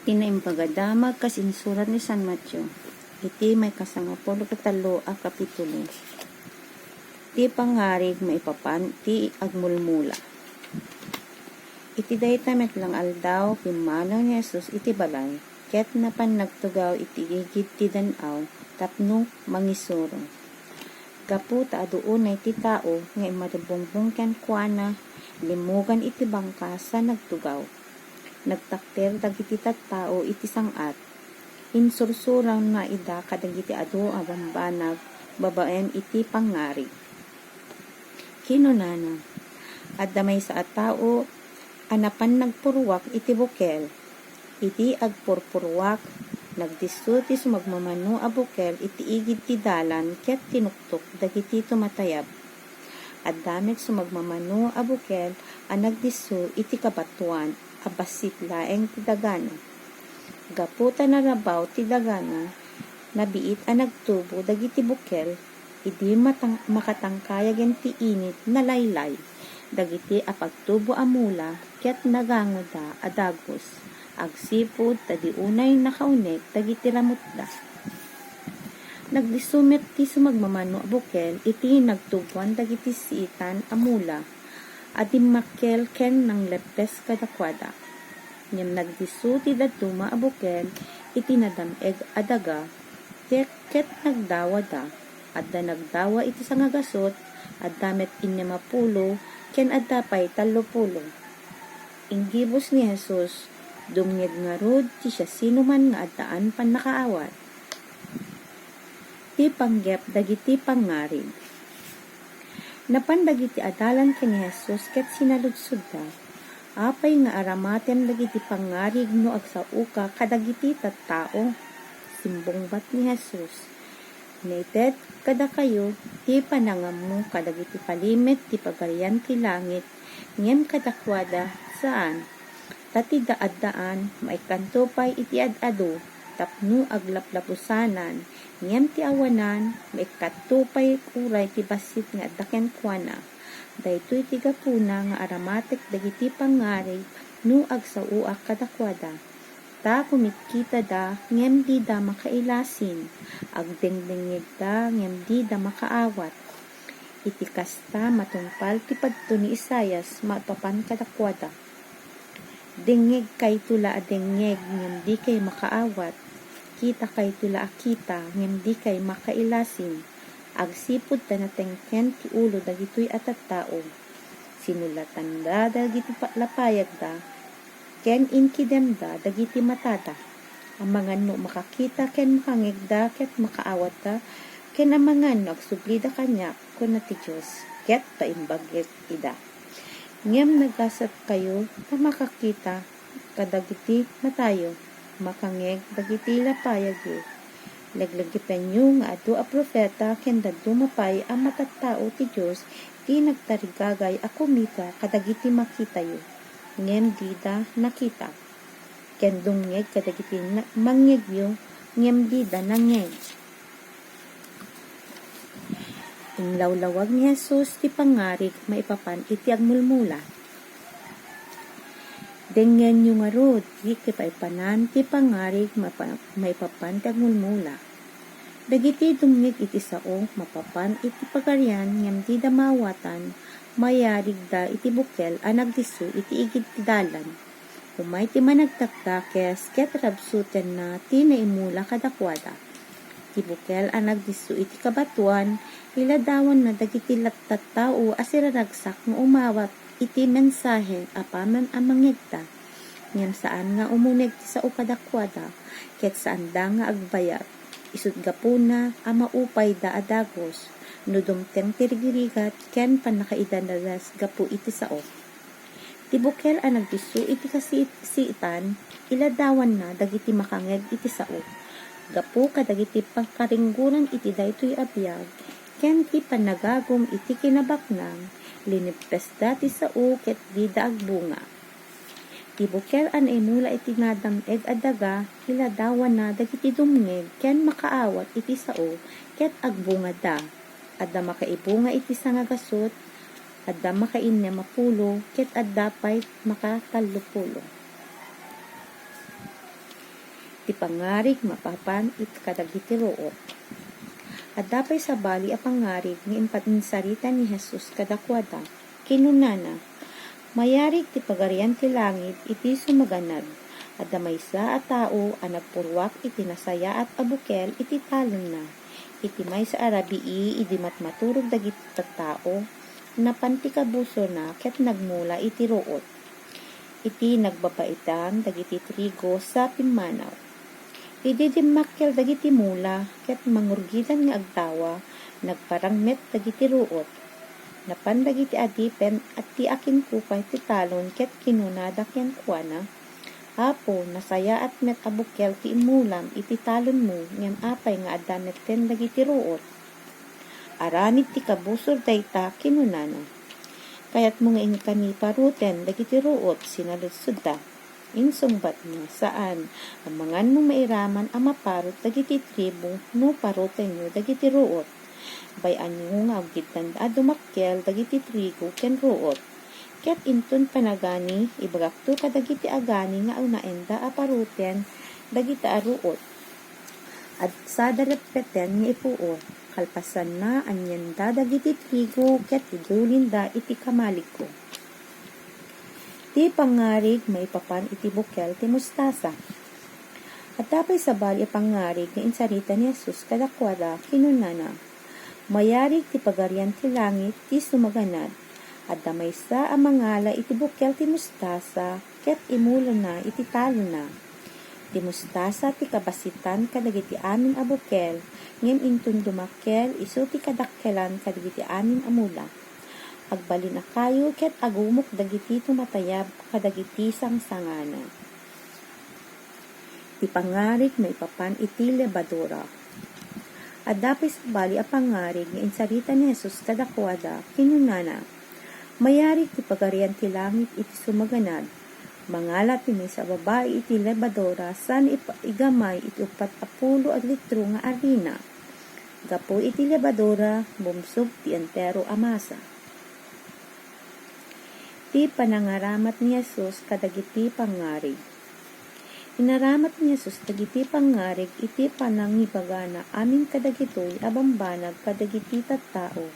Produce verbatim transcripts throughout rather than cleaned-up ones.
Ti Naimbag a Damag kas insurat ni San Mateo, iti maikasangapulo ket tallo a kapitulo. Ti pangngarig maipapan ti agmulmula. Iti dayta met la nga aldaw, pimmanaw ni Jesus iti balay, ket napan nagtugaw iti igid ti dan-aw tapno mangisuro. Gapu ta adu unay ti tao nga immarumbungbong kenkuana, limmugan iti bangka sa nagtugaw. Nagtakder dagiti tattao iti sang-at. Insursurangna ida kadagiti adu a bambanag babaen iti pangngarig. Kinunana, "Adda maysa a tao a napan nagpurruak iti bukel. Idi agpurpurruak, nagdisso ti sumagmamano a bukel iti igid ti dalan ket tinuktok dagiti tumatayab. Adda met sumagmamano a bukel a nagdisso iti kabatoan a bassit laeng ti dagana. Gapu ta narabaw ti dagana, nabiit a nagtubo dagiti bukel, idi matang-, makatangkayagen ti init, nalaylay dagiti a pagtubo a mula ket nagangoda a dagus, agsipud ta di unay nakauneg dagiti ramutda." Nagdisso met ti sumagmamano a bukel iti nagtuboan dagiti siitan a mula a dimmakkel ken nangleppes kadakuada. Ngem nagdisso ti dadduma a bukel iti nadam-eg a daga, ket, ket nagdawada. Adda nagdawa iti sangagasut, adda met innem a pulo, ken adda pay tallo pulo. Inggibus ni Jesus, dumngeg ngarud ti siasinoman nga addaan pannakaawat. Ti panggep dagiti pangngarig. Napan dagiti adalan ken ni Jesus ket sinaludsodda, "Apay nga aramatem dagiti pangngarig no agsaoka kadagiti tattao?" Simbungbat ni Jesus, "Naited kadakayo ti panangammo kadagiti palimed ti Pagarian ti Langit, ngem kadakuada, saan. Ta ti daaddaan maikkanto pay iti ad-adu tapno aglaplapusanan, ngem ti awanan maikkanto pay uray ti bassit nga adda kenkuana. Daytoy ti gapuna nga aramatek dagiti pangngarig no agsaoak kadakuada. Ta kumitkitada, ngem dida makailasin, agdengdengngegda, ngem dida makaawat." Iti kasta, matungpal ti padto ni Isaias maipapan kadakuada, "Dengngegkayto la a dengngeg ngem dikay makaawat, kitakayto la a kita ngem dikay makailasin, agsipud ta natengken ti ulo dagitoy a tattao. Sinulatanda dagiti pa-, lapayagda, ken inkidemda dagiti matada. Amangan no makakita ken makangngegda ket makaawatda, ken amangan no agsublida kaniak, kuna ti Dios, ket paimbagek ida. Ngem nagasatkayo ta makakita kadagiti matayo, makangngeg dagiti lapayagyo. Leglegipenyo nga adu a profeta ken dadduma pay a matattao ti Dios ti nagtarigagay a kumita kadagiti makitayo, ngem dida nakita, ken dumngeg kadagiti na-, mangngegyo, ngem dida nangngeg." Inlawlawag ni Jesus ti pangngarig maipapan iti agmulmula. Dengngenyo ngarud ti kipaipanan ti pangngarig mapa-, maipapan ti agmulmula. Dagiti dumngeg iti sao mapapan iti Pagarian ngem dida maawatan, mayarigda iti bukel a nagdisso iti igid ti dalan. Umay ti managdakdakes ket rabsutenna ti naimula kadakuada. Ti bukel a nagdisso iti kabatoan, iladawanna dagiti lat-, tattao a siraragsak nga umawat iti mensahe apaman a mangngegda. Ngem saan nga umuneg ti sao kadakuada, ket saanda nga agbayag. Isut' gapuna a maupayda a dagus no dumteng ti rigrigat ken pannakaidanadas gapu iti sao. Ti bukel a nagdisso iti kasiit-siitan, iladawanna dagiti makangngeg iti sao. Gapu kadagiti pangkaringgoran iti daytoy a biag ken ti panagagum iti kinabaknang, linippesda ti sao ket dida agbunga. Ti bukel a naimula iti nadam-eg a daga, iladawanna dagiti dumngeg ken makaawat iti sao ket agbungada. Adda makaibunga iti sangagasut, adda makainnem a pulo, ket adda pay makatallo pulo. Ti pangngarig maipapan iti kadagiti ruot. Adda pay sabali a pangngarig nga impan-, insarita ni Jesus kadakuada. Kinunana, "Mayarig ti Pagarian ti Langit iti sumaganad. Adda maysa a tao a nagpurruak iti nasayaat a bukel iti talonna. Iti maysa a rabii, idi matmaturog dagiti tattao, napan ti kabusorna ket nagmula iti ruot. Iti nagbabaitan dagiti trigo sa pimmanaw. Idi dimmakkel dagiti mula ket mangurgidan nga agtawa, nagparang met dagiti ruot. Napan dagiti adipen a ti akinkukay ti talon ket kinunada kenkuana, 'Apo, nasayaat met a bukel ti immulam iti talonmo, ngem apay nga adda metten dagiti ruot?' Aramid ti kabusor dayta, kinunana. 'Kayatmo nga inkami paruten dagiti ruot?' sinaludsodda. Insungbatna, 'Saan. Amangan no mairaman a maparut dagiti trigo no parutenyo dagiti ruot. Bay-anyo nga agiddanda a dumakkel dagiti trigo ken ruot. Ket inton panagani, ibagakto kadagiti agani nga unaenda a paruten dagita a ruot. Agsada reppeten nga ipuor. Kalpasanna, anienda dagiti trigo ket idulinda iti kamaligko.' Ti pangngarig maipapan iti bukel ti mustasa. Adda pay sabali a pangngarig nga insarita ni Jesus kadakuada, kinunana, "Mayarig ti Pagarian ti Langit ti sumaganad. Adda maysa a mangala iti bukel ti mustasa ket imulana iti talonna. Ti mustasa ti kabasitan kadagiti amin a bukel, ngem inton dumakkel, isu ti kadakkelan kadagiti amin a mula. Agbalin a kayo ket agumok dagiti tumatayab kadagiti sangsangana." Ti pangngarig maipapan iti lebadura. Adda pay sabali a pangngarig nga insarita ni Jesus kadakuada, kinunana, "Mayarig ti Pagarian ti Langit iti sumaganad. Mangala ti maysa a babai iti lebadura saan ip-, igamay iti uppat a pulo a litro nga arina. Gapu iti lebadura, bumsog ti entero a masa." Ti panangaramat ni Jesus kadagiti pangngarig. Inaramat ni Jesus dagiti pangngarig iti panangibagana amin kadagitoy a bambanag kadagiti tattao.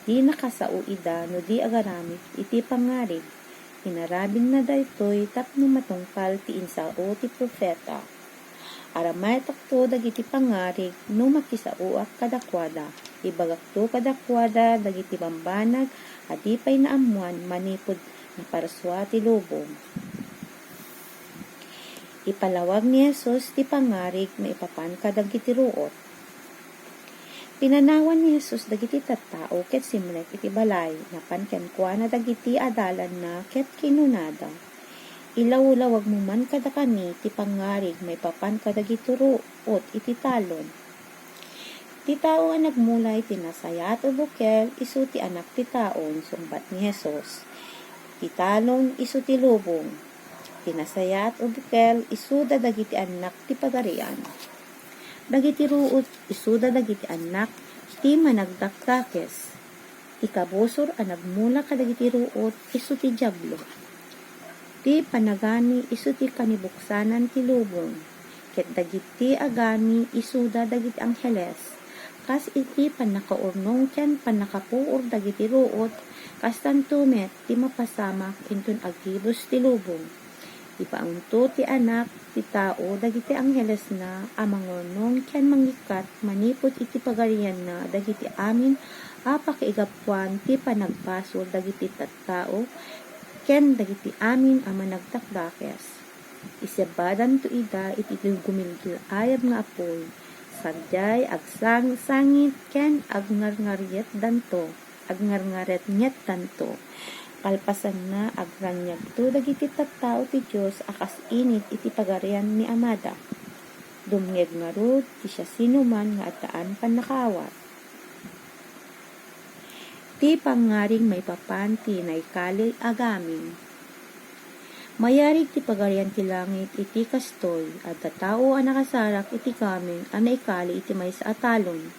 Di nakasao ida no di agaramid iti pangngarig. Inaramidenna daytoy tapno matungpal ti insao ti profeta. Aramatakto dagiti pangngarig no makisaoak kadakuada. Ibagakto kadakuada dagiti bambanag a di pay naammoan manipud naparsua ti lubong. Ipalawag ni Jesus ti pangngarig maipapan kadagiti ruot. Pinanawan ni Jesus dagiti tattao ket simrek iti balay. Napan kenkuana dagiti adalanna ket kinunada, "Ilawlawagmo man kadakami ti pangngarig maipapan kadagiti ruot iti talon." Ti tao a nagmula iti nasayaat a bukel, isu ti Anak ti Tao, insungbat ni Jesus. Ti talon, isu ti lubong. Ti nasayaat a bukel, isuda dagiti annak ti Pagarian. Dagiti ruot, isuda dagiti annak ti managdakdakes. Ti kabusor a nagmula kadagiti ruot, isu ti Diablo. Ti panagani, isu ti kanibuksanan ti lubong. Ket dagiti agani, isuda dagiti angheles. Kas iti pannakaurnong ken pannakapuor dagiti ruot, kastanto met ti mapasamak inton agibus ti lubong. Ipaunto ti Anak ti Tao dagiti anghelesna a mangurnong ken mangikkat manipud iti pagarianna dagiti amin a pakaigapuan ti panagbasol dagiti tattao ken dagiti amin a managdakdakes. Isebbadanto ida iti gumilgil-ayab nga apuy, sadiay agsangsangit ken agngarngaretdanto. Agngarngaretngetdanto. Kalpasanna, agraniagto dagiti tattao ti Dios a kas init iti pagarian ni Amada. Dumngeg ngarud ti siasinoman nga addaan pannakaawat. Ti pangngarig maipapan ti naikali a gameng. Mayarig ti Pagarian ti Langit iti kastoy, adda tao a nakasarak iti gameng a naikali iti maysa a talon.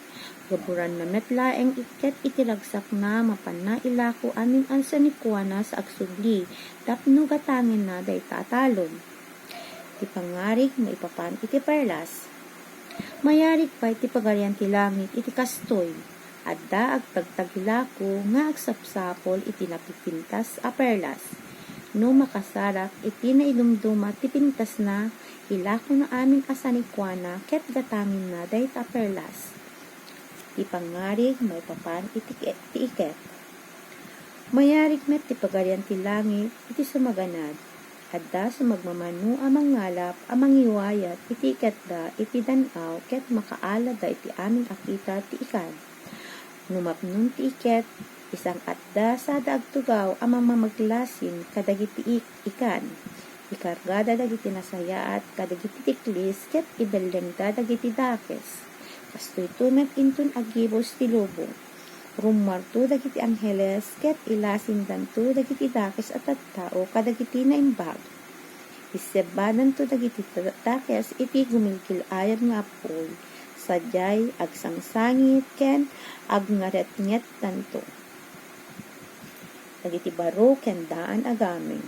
Gaburanna met laeng ket iti ragsakna, mapanna ilako amin a sanikuana sa agsubli tapno gatangenna dayta a talon. Ti pangarig maipapan iti perlas. Mayarig pay ti Pagarian ti Langit iti kastoy. Adda agtagtagilako nga agsapsapul iti napipintas a perlas. No makasarak iti naidumduma ti pintasna, ilakona amin a sanikuana ket gatangenna dayta a perlas. Ti pangarig maipapan iti ke-, ti iket. Mayarig met ti Pagarian ti Langit iti sumaganad. Adda sumagmamano a mangngalap a mangiwayat iti iketda iti dan-aw ket makaaladda iti amin a kita ti ikan. No mapnon ti iket, isang-atda sada agtugaw a mamamaglasin kadagiti ik-, ikan. Ikargada dagiti nasayaat kadagiti tiklis ket ibellengda dagiti dakes. Kastoyto met inton agibus ti lubong. Rummuarto dagiti angheles ket ilasindanto dagiti dakes a tattao kadagiti naimbag. Isebbadanto dagiti ta-, dakes iti gumilgil-ayab nga apuy, sadiay agsangsangit ken agngaretngetdanto dagiti baro ken daan a gameng.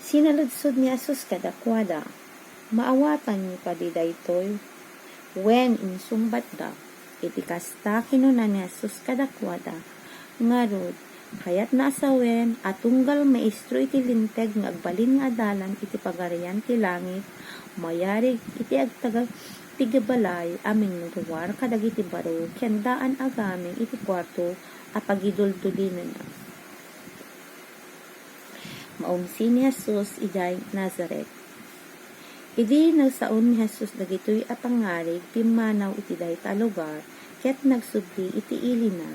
Sinaludsod ni Jesus kadakuada, "Maawatanyo kadi daytoy?" Wen, insungbatda. Iti kasta, kinuna ni Jesus kadakuada, "Ngarud, kayatna a sawen a tunggal maestro iti Linteg nga agbalin nga adalan iti Pagarian ti Langit, mayarig iti agtaga-, ti balay a mangruar kadagiti baro ken daan a gameng iti kuarto a pagiduldulinenna." Maumsi ni Jesus idiay Nazaret. Idi nagsaon ni Jesus dagitoy a pangarig, pimmanaw iti dayta a lugar ket nagsubli iti ilina.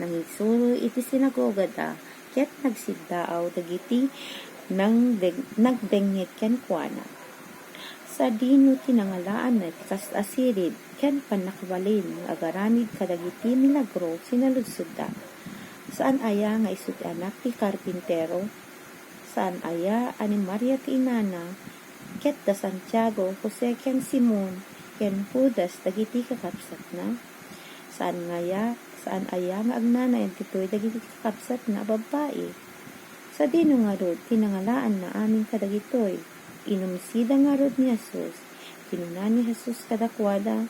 Nangigsuro iti sinagogada ket nagsiddaaw dagiti nangdeng-, nagdengngeg kenkuana. Sadino ti nangalaanna iti kasta a sirib ken pannakabalin nga agaramid kadagiti milagro sinaludsodda? Saan aya nga isu ti anak ti karpintero? Saan aya a ni Maria ti inana, ket da Santiago, Jose, ken Simon, ken Judas dagiti kakabsatna? Saan ngaya, saan aya nga agnanayan ditoy dagiti kakabsatna a babbai? Sadino ngarud ti nangalaanna amin kadagitoy? Inumsida ngarud ni Jesus. Kinuna ni Jesus kadakuada,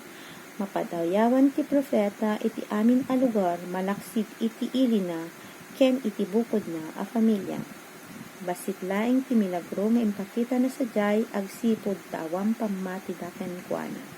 "Mapadayawan ti profeta iti amin a lugar malaksid iti ilina ken iti bukodna a familia." Bassit laeng ti milagro nga impakitana sadiay agsipud ta awan pammatida kenkuana.